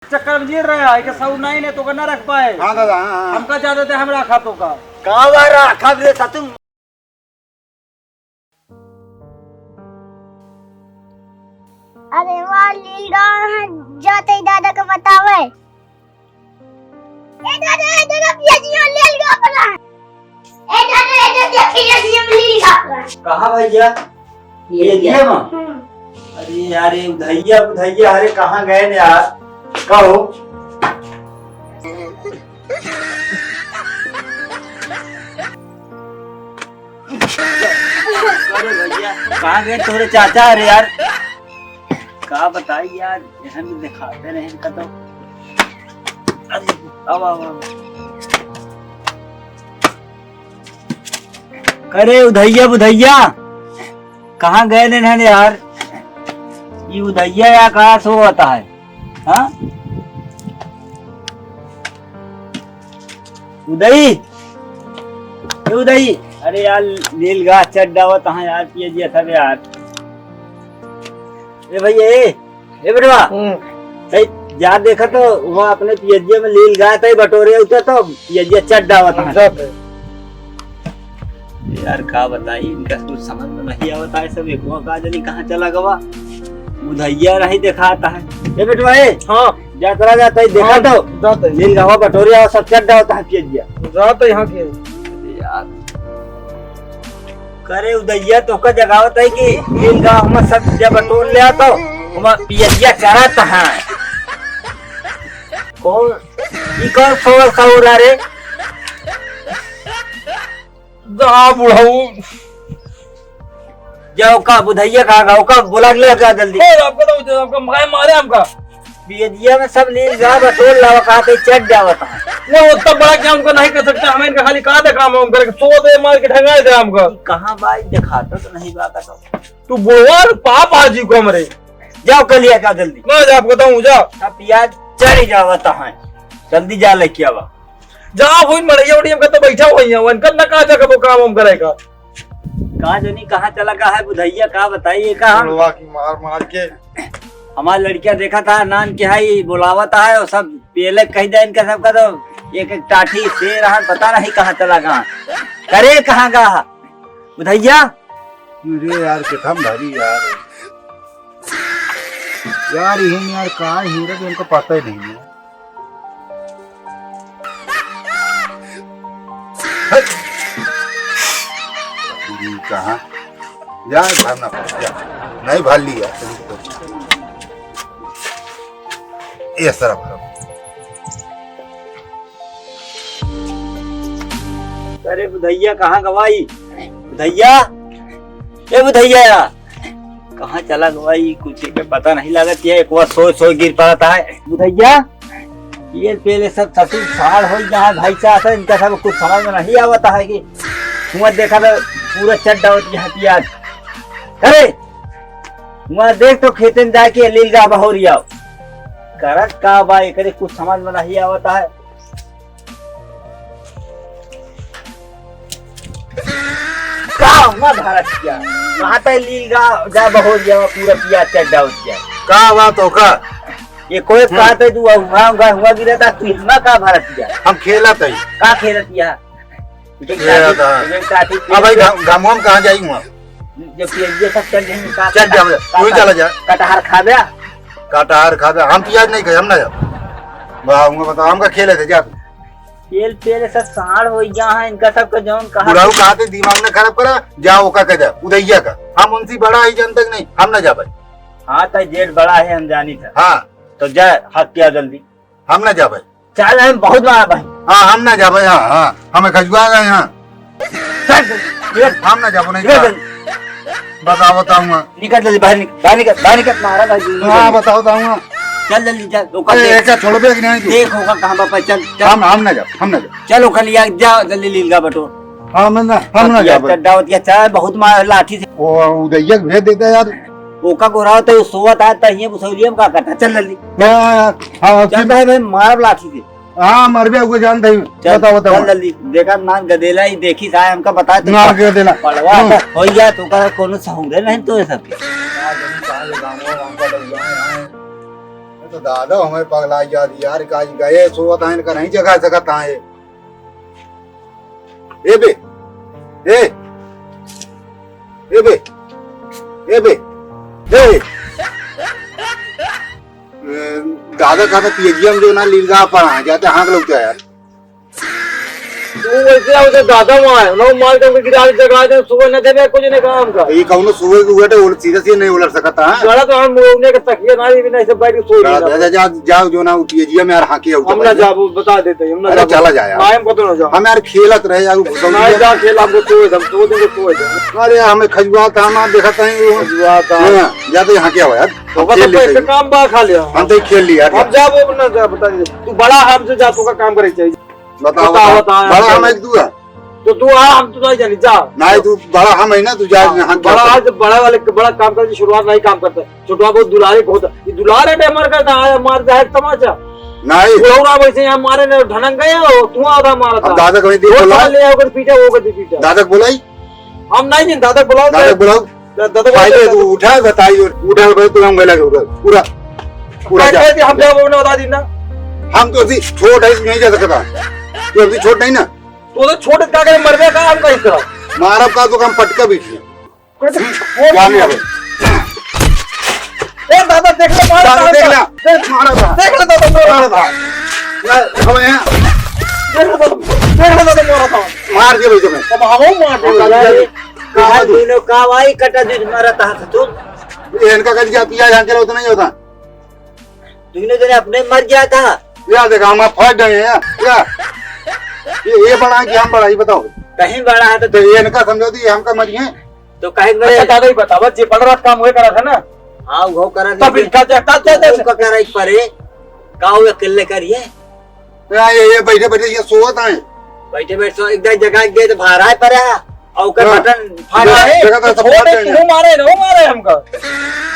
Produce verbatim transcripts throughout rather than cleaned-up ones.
चक्कर में जी रहा है कि सौ नहीं ने तो का ना रख पाए। हाँ दादा, हाँ, हाँ। हमका ज्यादा दे, हम रखा तो का। का बा रखा बे सतु? अरे वाह, लील गाँव है, जाते ही दादा को बतावे। ए दादा, ए दादा, पियजिया लील गाँव पर है। ए दादा, ए दादा, देखिए, ये लील गाँव पर है। कहाँ भैया? ये ये क्या? ये माँ? हम्म। अरे यार, ये उधैया, उधैया, अरे कहाँ गए ने यार? कहो। अरे भैया, कहाँ गए तोरे चाचा? अरे यार, का बताई यार, एहन दिखाते रहे इनका तो। अरे, आओ, आओ, आओ। करे उधैया बुधैया, कहाँ गए ने इन्हन यार? ये उधैया या कहाँ सो होता है? हाँ? उदई, ए उदई, अरे यार, लील गाँव चढ़ डावत हाँ यार, पियजिया सब यार। ए भैया, ए, ए बेटवा, हम्म। सही जा देखा तो वहाँ अपने पियजिया में लील गाँव तई बटोरे उतर तो पियजिया चढ़ डावत हाँ। सब है। यार का बताई, इनका कुछ समझ में नहीं आवता है, सब एक का जनी कहाँ चला गवा, उधैया नहीं देखाता है। ए बेटवा, ए, हाँ। जा तोरा जाता है, देखा हाँ, तो जाता है। लील गाँव बटोरे आओ, सब चढ़ डावत है पियजिया। जाता है यहाँ के। यार, करे उदइया तोहका जगावत है कि लील गाँव में सब जब बटोर ले आता, हम पियजिया चरात है। कौन, ई कौन सोर सौरा रे? जा बुढ़ऊ। जाओ का बुधइया कहाँ का, ओका बुला के ले जा जल्दी। और आपका तो, आपका माय मारे हमका। पियजिया में सब लील गाँव बटोर लावा, कहाँ पे चढ़ जावत है। वो उतना बड़ा काम को नहीं कर सकता, हमें इनका खाली कहा था काम हम करके, सो दे मार के ढंगा दे हमका। कहाँ भाई दिखाता तो नहीं बात है। तू बुढ़वा पाप आ जी को हमरे। जाओ कर लिया का जल्दी। मैं जा आपको बताऊँ, जा। अब पियाज चढ़ जावत है, जल्दी जा लेके आवा। जा हुई मड़ैया उड़िया में तो बैठा हुई है, उनका ना कहा जा कबो काम हम करेगा। का जनी कहाँ चला का है बुधइया, का बताइए का हम? बुढ़वा की मार मार के। हमार लड़किया देखा था नान के है, बुलावत है और सब पेले कह दे इनका सबका तो एक एक टाठी से रहा, पता नहीं कहाँ चला का। करे कहाँ का है बुधइया? अरे यार, कितना भारी यार। यार, इहन यार, का हेरत, हमको पता ही नहीं है। हट। ये कहाँ? यार, भरना पड़ गया। नहीं भर लिया। ये सारा भरा। अरे बुधइया, कहाँ गवाई? बुधइया, ए बुधइया, कहाँ चला गवाई? कुछ के पता नहीं लागत है, एक बार सोच सोच गिर पड़ता है। बुधइया, ये पहले सब ससुर साल हो गया है, भाई साहब, इनका सब कुछ समझ में नहीं आवता है कि हुआ देखा तो पूरा चड्डा होती है पियाज। अरे, हुआ देख तो खेते में जाके लील गाँव बहोरी आओ। करत का बा, एकरे कुछ समझ में नहीं आवता है। का हुआ भारत क्या? कहाँ तक लील गाँव जा बहोर जावा, पूरा पियाज चढ़ जावत क्या? का बात हो का? ये कोई हम्म। कहा तक तू हुआ, हुआ, हुआ गिरा था, तू इतना का भारत क्या? हम खेला तई। का खेलत या? ये काफी, था। ये काफी अब भाई घम-, घमवा में कहाँ जाई हुआ? जब ये सब चल रही है, का-, चल जा, का-, तू ही चला जा। कटहर खा गया? कटहर खा गया। हम पियाज नहीं खाए, हम ना जाब। वाह, उनका बता, हमका खेले थे, जा तू। तेल पेल सब साढ़ हो गया है, इनका सबका जौन कहा बुढ़ऊ था। कहा थे, दिमाग ना खराब करा, जा ओका कह दे, उदैया का। हम उनसे बड़ा ही जनता कि नहीं, हम ना जाबे। हाँ, तो जेठ बड़ा है, हम जानी था। हाँ। तो जा, हक किया जल्दी। हम ना जाबे। चल, हम बहुत बड़ा भाई। हाँ, हम ना जाबे, हाँ, हाँ, हमें खजुआ गए, हाँ। चल, निकल। हम ना जाबो, नहीं निकल जा। जल्दी। बताओ, बताऊंगा। निकल जल्दी, बाहर निकल, बाहर निकल, बाहर निकल, मारा भाई, जल्दी हाँ, निकल। बताओ, बताऊंगा। चल जल्दी, चल, ओकर ए, देख। ऐसा छोड़बे कि नहीं तू? देख, ओकर कहाँ बापा, चल, चल। हम, हम ना जाब, हम ना जाब। चल, ओकर लिया, जा, जल्दी लीलगा बटो। हाँ, हम ना, हम ना अब यार, जाबे। चड्डा होत गया, चल, बहुत मार लाठी से। वो उदैया के भेज देता यार। ओका गोरा होता, वो सोवत है, तहिए बुसौलिया में का करता, चल जल्दी। हाँ, हाँ, हाँ, चल फिर भाई, भाई, मारब लाठी से। हाँ, मरबे, ओके जान दही। चल, बताओ, बताओ। चल जल्दी। देखा, नान गदेला ही देखी, साय हमका बता, तू ना, पड़-, गदेला। पड़वा हम्म। तो हो गया, तो का कोनो सहूरे नहीं तो ये सब। का जानी कहाँ ले गाँव, गाँव का लोग गाँव, गाँव। तो दादा हमें पगला याद यार, का गए सोवत हैं, इनका नहीं जगा सकत हैं। ए बे, ए, ए बे, ए बे, ए। ए, दादा का तो पीएजियम जो ना लीलगा पड़ा है, जाते हाँक लोग तो यार। तू वैसे आओ तो दादा वहाँ है, ना माल के गिरा के जगा दे, सुबह न देबे, कुछ नहीं काम का। ये कौनो सुबह के उठे, उलट, सीधा सीधा नहीं उलट सकता है। जरा तो हम लोग ने के तकिया ना, ये भी नहीं से बैठ के सो जा, लेना। जा, जा, जा, जाओ जो ना उठिए, जिया में यार हाँकी उठा हम ना भाई। जाबो, बता देते हैं, हम ना अरे जाबो। चला जा यार। ना, हम कतो ना जाओ। हम यार खेलत रहे यार, वो ना समझिए। जा खेल, हमको सो एकदम, सो दिन को सो एकदम। अरे हमें खजुआ था, हम आप देखा था वो। खजुआ था। हाँ, जाते यहाँ क्या हुआ यार? तो बस खेल अब लेते तो हैं। काम बा खा लिया। हम तो खेल लिया यार। हम जाबो ना, जा बता दे। तू बड़ा हमसे जा, तू का काम करे चाहिए। बताओ, बताओ, बताओ, बताओ, बड़ा बताओ। हम एक दुआ। तो तू आ, हम तो नहीं जानी, जा। नहीं, तू बड़ा हम है ना, तू जा, हाँ, यहाँ बड़ा क्या आज बड़ा वाले के बड़ा काम करके छोटवा नहीं काम करता। छोटवा बहुत दुलारे बहुत, ये दुलारे पे मर करता है, मार जाए तमाचा। नहीं। बुढ़ौरा वैसे यहाँ मारे ने ढनक गए हो, तू आधा मारा अब था। दादा को नहीं वो बोला। ले आओ कर पीटा, वो कर पीटा। दादा को बोलाई? हम नहीं, नहीं, दादा को बुलाओ। दादा को बुलाओ। दा-, दादा को पहले बुलाओ। तू उठा, बताइए, उठा, भाई, तू हम गला के उठा। पूरा, पूरा जा। कैसे हम जाओ, उन्हें बता दी ना। हम तो अभी छोट है, नहीं जा सकता। तू अभी छोट नहीं ना। तो, तो छोटे का करे मरबे का हम कहीं करा। मारब का तो हम पटका भी किया। कोई तो हम्म, छोड़ क्या नहीं दिया। अबे? ए दादा देख ले, मारा दादा दादा देख ले। देख, मारा था। देख ले दादा, मारा था। ना, अब यहाँ। देख ले दादा, देख ले दादा, मारा था। मार दिया भाई तुम्हें। अब हम मार दिया। दादा, अरे, कहाँ यार तू? दोनों का वाई कटा दूध मारा था तू। ये इनका कल क्या पिया, यहाँ के लोग तो नहीं होता। दोनों जने अपने मर गया था। या देखा, हम फट गए हैं, या। ये, ये बड़ा है कि हम बड़ा, ये बताओ। कहीं बड़ा है तो तो ये इनका समझो दी, हमका मरी है। तो कहीं बड़े अच्छा, दादा ही बतावा, जे बड़ रात काम हुए करा था ना? हाँ, वो करा तब दे। इनका जा, तब जा, जा, वो का करा एक परे, का वो अकेले करिए? या, ये, ये बैठे, बैठे, ये सोवत हैं। बैठे, बैठे सो, एक जगह गए तो बाहर आए परे, और ओकर हाँ। बटन फाट देखा, गए। देखा था, तो सब छोड़ फाट दे, गए। तू मारे ना, वो मारे हमका।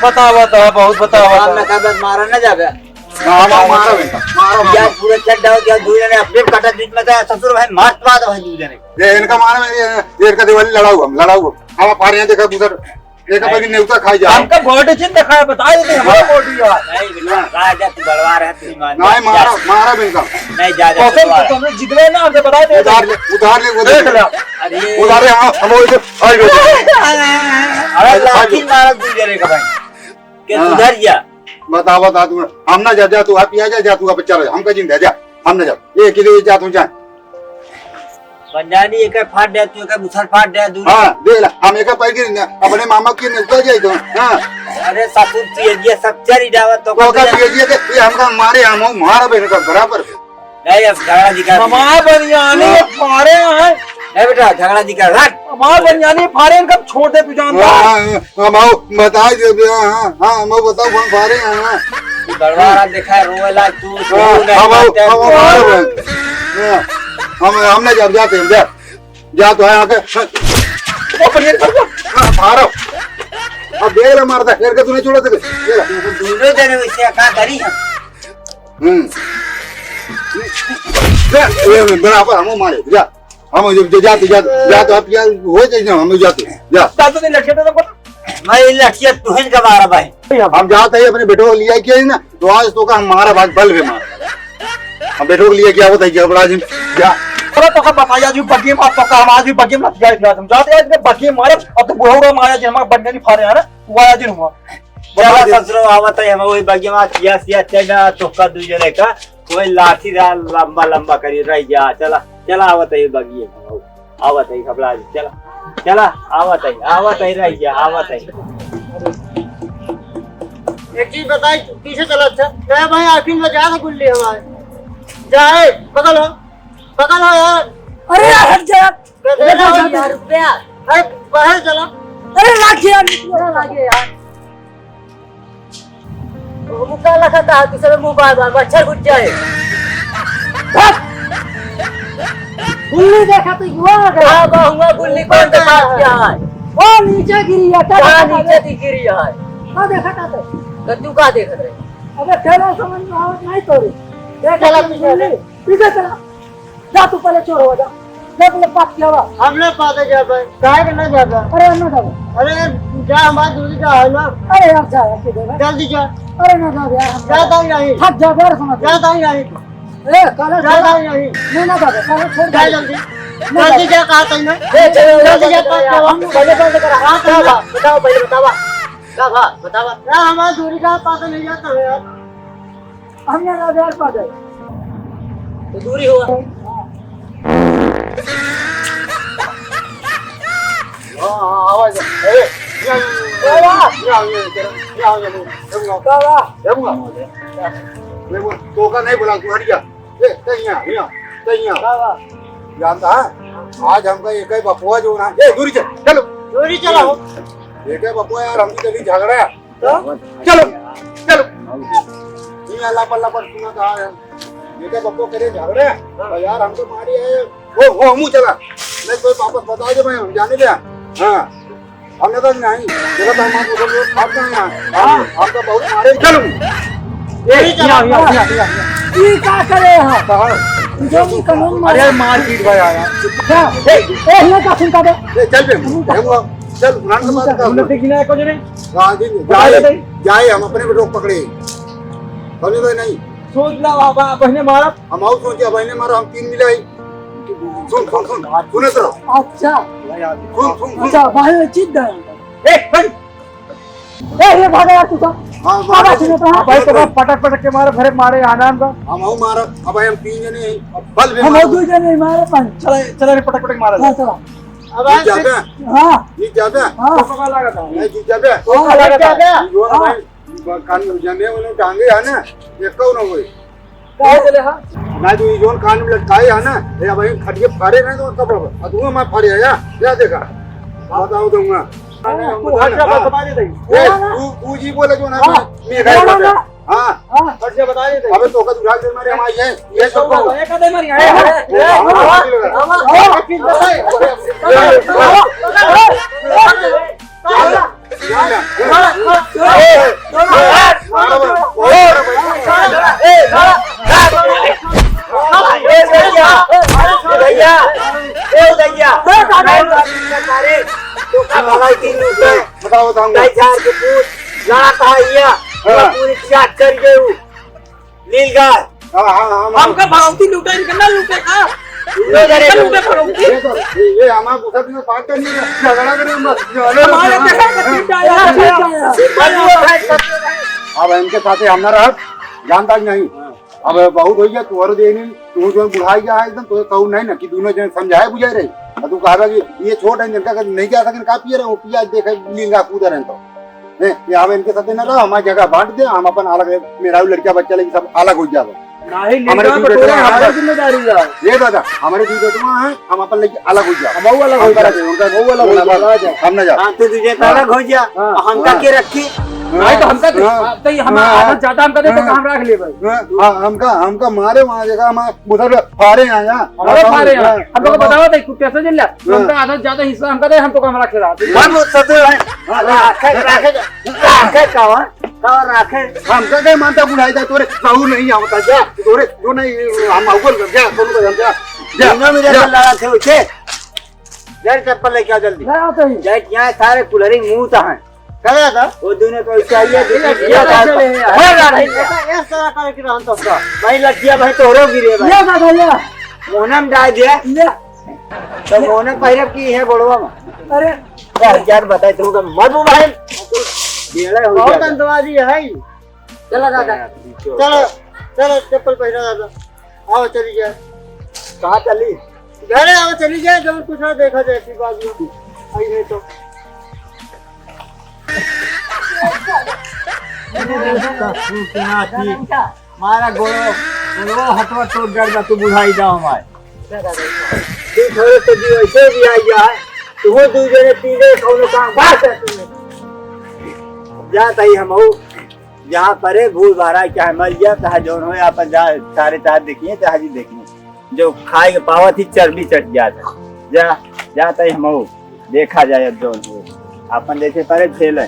बतावा तो, बहुत बतावा काम तो। ना कर, बस मारा ना जावे। हाँ, मारा, मारा बेटा, मारा, मारा। यार, पूरा चड्डा हो गया, दू जने अपने कटा बीच में था, ससुर भाई, मार, मार दो भाई, दू जने। ये इनका मारा, ये, ये इनका दिवाली लड़ाऊ हम, लड़ाऊ हम। हम आप आ रहे हैं, देखा, गुजर, देखा, नहीं। भाई, नेवता खाई जा। हमका बॉडी चिन्ह दिखाया, बता देते, हमारा हाँ। बॉडी है। नहीं, बेटा, हाँ। राजा, तू बड़वा रहा, तू ईमान नहीं, जा। मारा, मारा बेटा। नहीं, जा, जा, तो फिर बड़वा। तुमने जितने ना, हमसे बता दे। उधार ले, उधार ले, उधार देख ले। ले। अरे। उधार ले, हाँ, हम वो इधर, आई बेटा। अरे, लाठी मारा, दू जने का भाई। के हाँ। सुधर जा। बता, बता तू, हम ना जा, जा तू, आप यहाँ जा, जा तू, आप चल, हमका जिंदा जा, हम ना जा, ये किलो ये जा तू जा। बंजानी एक फाट दे, तू एक मुसर फाट दे, दूर। हाँ, देख ला, हम एक पैर गिर ना, अपने मामा के नेवता जाए तो, हाँ। अरे ससुर, तू ये सब चरी जावत तो तो का कर। ये, ये, ये हमका मारे, हम मार बहन का बराबर। नहीं, अब झगड़ा जी का हमार बनियानी हाँ। फारे हैं। नहीं बेटा, झगड़ा जी का रख। हमार बनियानी फारे हैं, कब छोड़ दे तू जानता है? हाँ, हाँ, हम आओ, बता दे बे, हाँ, हाँ, हम आओ, बताओ, कौन फारे हैं, हाँ। तू गड़बड़ा देखा है, रोए लाग तू, हाँ, तू नहीं हम आओ, मानते हम आओ, तू। मारो बहन। हाँ, हम, हम नहीं जा, जाते हैं, जा। जा तो है आके। ओ, पर ये कर दो। हाँ, मारो। अब देख ले, मारता, फिर के तू नहीं छोड़ा सके। ये ले। तू दोनों जने वैसे का करी हम? हम्म। जा, ये बराबर हम मारे, जा। हम जो, जो जाते, जा, जा तो आप यार हो जाए ना, हम जाते हैं, जा। दादा ने लठिया तो बोला। मैं ये लठिया तुहिन का मारा भाई। हम जाते हैं अपने बेटो को लिया किया ना, तो आज तो का हम मारा भाई, बल भी मारा। हम बेटो को लिया क्या होता है, क्या बड़ा दिन, जा। अरे तो का बताया जी, बगिए में, तो का हम आज भी बगिए में लग गए थे, हम जाते हैं, बगिए मारे, अब तो बुढ़ा मारा जी, हमारा बंडे नहीं फारे यार, वो आया जी हुआ। चला ससुरो, आवत है, हम वही बगिया में सिया, सिया, चढ़ा, तोहका दू जने का, कोई लाठी रहा, लंबा, लंबा करी रह गया। चला, चला, आवत है बगिया में, आवत है, घबरा जी, चला, चला, आवत है, आवत है, रह गया, आवत है। एक चीज बताई, पीछे चला, अच्छा, क्या भाई, आखिर में जा गुल्ली हमारे, जाए, बगल हो, बगल हो यार। अरे यार, हट जा। दे दे ना यार, रुपया। अरे, बाहर चला। अरे, लाग गया, निकलो, लाग गया यार। वो मुक्का लगा था, दूसरे मुंह बार बार, मच्छर घुस जाए। भाग। गुल्ली देखा तो युवा आ गया। हाँ, बा हुआ गुल्ली कौन के पास गया है? वो नीचे गिरी है, क्या कहाँ देखा नीचे था? थी गिरी है? क्या देखा था तो? तो तू का देख रहे? अबे, खेलो समझ में आवत नहीं तोरे। देख चला गुल्ली, पीछे। पीछे चला। जा तू पहले चोर हो जा। जा पहले पास किया हुआ। हम ना पाते जाबे, काहे के ना जाबे? अरे हम ना जाबे। अरे यार, जा, हमार दूरी का है ना। अरे यार, जा यार, किधर है? जल्दी जा। अरे ना, ना यार, हम जाता ही नहीं। थक जा यार, समझ। जाता ही नहीं। ए, काला जा, छोड़। जाता ही नहीं। नहीं, ना दादा, काला छोड़ जा दे। जल्दी। नहीं जल्दी दादा। जा, कहा तक ना। ए, चलो, जल्दी जा, चलो, पास चलो। हम पहले बंद करा। हाँ, का चलो। बा? बताओ, पहले बतावा। का बा? बतावा। यार, हमार दूरी का पता नहीं जाता है यार। हमने ना यार पा जाए। तो दूरी हुआ। हाँ, हाँ, आवाज। ए, यहाँ, यहाँ, बाबा। यहाँ, यहाँ, यहाँ, यहाँ, यहाँ, यहाँ, यहाँ, यहाँ, बाबा। यहाँ, यहाँ। मैं वो तोका नहीं बोला, तू हट जा। ए, तै यहाँ, यहाँ, तै यहाँ। बाबा। जानता है, आज हमका एक ही बपुआ जो ना, ए, दूरी चल, चलो। दूरी चलो। एक ही बपुआ यार, हमकी कभी झगड़ा है। तो? चलो, चलो। ये लपर लपर सुना था यार। बेटा बप्पो करे झगड़े। हाँ। और यार हमको मारी है। वो, वो हमू चला। नहीं कोई वापस बता दे भाई, हम जाने दे। हाँ। हमने तो नहीं। देखा था हमारे को लोग भाग गए यहाँ। हाँ। हम तो बहुत मारे। चलो। ये, ये, चला। ये, ये, ये, ये। ये का करे यहाँ? कहाँ? जो भी कानून मारे। अरे मारपीट भाई आया। क्या? ए, ए, ये का सुनता बे? ए, चल बे। चल, उड़ान से बात कर। उन्हें देखी ना एको जने। हाँ, जी, जी। बताइए जाए, भाई। जाए, हम अपने पे रोक पकड़े। समझे भाई, नहीं? सोच ला, बाबा, बहने मारब। हम आउ सोचे, बहने मारब, हम तीन मिले आई। सुन, सुन, सुन, सुने तो रहो। अच्छा। सुन, सुन, सुन। अच्छा, भाई, चित दे। ए, भाई। ए, ये भागा यार, तू तो। हाँ, बाबा, मारे। सुने तो, हाँ। भाई, तो पटक, पटक के मारे, घरे मारे, आना हमका। हम आउ मारब, अब हम तीन जने हैं, अब बल भी हम मारो। आउ दो जने मारे, पाँच। चला, चला रे, पटक, पटक मारा। हाँ, चला। अब जीत जाबे? हाँ। जीत जाबे? हाँ। तो का लागत है? नहीं, जीत जाबे? हाँ, तो का लागत है? जीत जाबे? जो हाँ। हमारे कान में जमे उन्हें टांगे है ना, ये कौन हो गए? काहे चले हाँ? ना, जो ये जोन कान में लटकाए है ना, ये अब ये खटिए फाड़े नहीं तो कब अब? अब तू हमारे फाड़े आया, क्या देखा? बताओ दूंगा। हाँ, तू हट जा, बता दे दे। ए, हाँ, हाँ। तू, तू जी बोले जो ना, हाँ। मैं, मैं हाँ, हाँ, बोलते। हाँ। हाँ। हट जा, बता दे दे। अबे तो का उठा के मारे हम आई है, ये ये सब तो को। ये कदे मारी है? हाँ, हाँ, हाँ, हाँ, हाँ, हाँ, हाँ। ए भैया, ए भैया, ए भैया, तो का भलाई की लूट है? बताओ, बताऊंगा। दस हजार के पूछ, लड़ा था ये, हाँ। पूरी चाट कर गए। लील गाय। हाँ, हाँ, हाँ, हाँ। हमका भगवती लूटे, इनका ना लूटे का? लूटे रे। लूटे भगवती। ये तो, ये, ये हमारा गुस्सा भी बात करनी है। झगड़ा करे हम बस। हमारे देखा तो ठीक आया, ठीक आया। अब इनके साथे हम ना रहब, जानता ही नहीं। अब बहुत हो गया, तोहर देनी, तू जो बुढ़ाई गया है एकदम, तो कहू नहीं ना कि दोनों जन समझाए बुझाए रहे। और तू कहबा कि ये छोट है, जिनका नहीं जा सके, का पिए रहे, वो पिया देखे, लील गाय कूद रहे हैं तो। हैं, ये हम इनके साथे ना रहो, हमारी जगह बांट दे, हम अपन अलग, मेरा भी लड़का बच्चा लेके सब अलग हो जाओ। नहीं, हमारे लीडर दू पर बेटवा तोरा हैं, हमारे जिम्मेदारी है। ये दादा, हमारे दू बेटवा हैं, हम अपन लेके अलग हो जाओ। हम वो अलग हो जाओ। उनका वो अलग हो जाओ। हम ना जाओ। हाँ, तो तुझे तो हाँ। अलग हो जा। हाँ। हमका हाँ। के रखी? नहीं, तो हमका दे। हाँ। आप तो ये हम हाँ। आधा ज्यादा हमका दे, तो हाँ। काम रख ले भाई। हाँ, हाँ, हमका, हमका मारे वहाँ जगह, हम बुधर फारे आया। हमारा फारे हैं। हाँ। हम लोग को बताओ, देख, तू कैसे जिल्ला? हाँ। हमका आधा ज्यादा हिस्सा हमका दे, हम तो काम रख ले रहा। हम ससुर हैं। हाँ, हाँ। राखे, राखे, राखे का? का राखे? हमका के मानता बुढ़ाई जा, तोरे सहूर नहीं आवता जा, तोरे जो नहीं, हम अव्वल कर जा, कोनो को हम जा, जा, दोनों में जा। लड़ा थे उसे। जा चप्पल लेके आ जल्दी। ले आओ तो ही। जा, यहाँ सारे कुलहरी मुंह तो हैं। क्या था? वो दोनों तो ऐसे आई है, ये देखिए, क्या ये था? चले हैं यार। हर रात है। ऐसा, ऐसा तरह करके रहन तो का? भाई लठिया भाई तोहरो गिरे भाई। ये का भैया? मोहनम डाल दिया। ये। तो मोहनम पहिरब की है गोड़वा में। अरे। दस हजार बताए तुमको मत वो भाई। बेड़ा हो बहुत गया। अंतवादी है। चला दादा। चलो, चलो, चप्पल पहिरा दादा। आओ, चली जाए। कहाँ चली? घरे आओ, चली जाए, जब कुछ और देखा जाए, फिर बाद में। आई नहीं तो। मारा गोड़ो, गोड़ो हथवा टूट गल बा, तू बुढ़ाई जाओ हमार। तू थोड़े से भी वैसे भी आई जा, तू वो दू जने पी ले, कौनो काम बात है तू। जा तई हम हो, जहाँ परे भूल बारा, चाहे मर गया, चाहे जौन हो, अपन जा, सारे चाहे देखिए, चाहे जी देखिए। जो खाए के पावत ही चर्बी चट जात है। जा, जा तई हम हो, देखा जाए अब जौन हो। अपन देखे परे झेल है।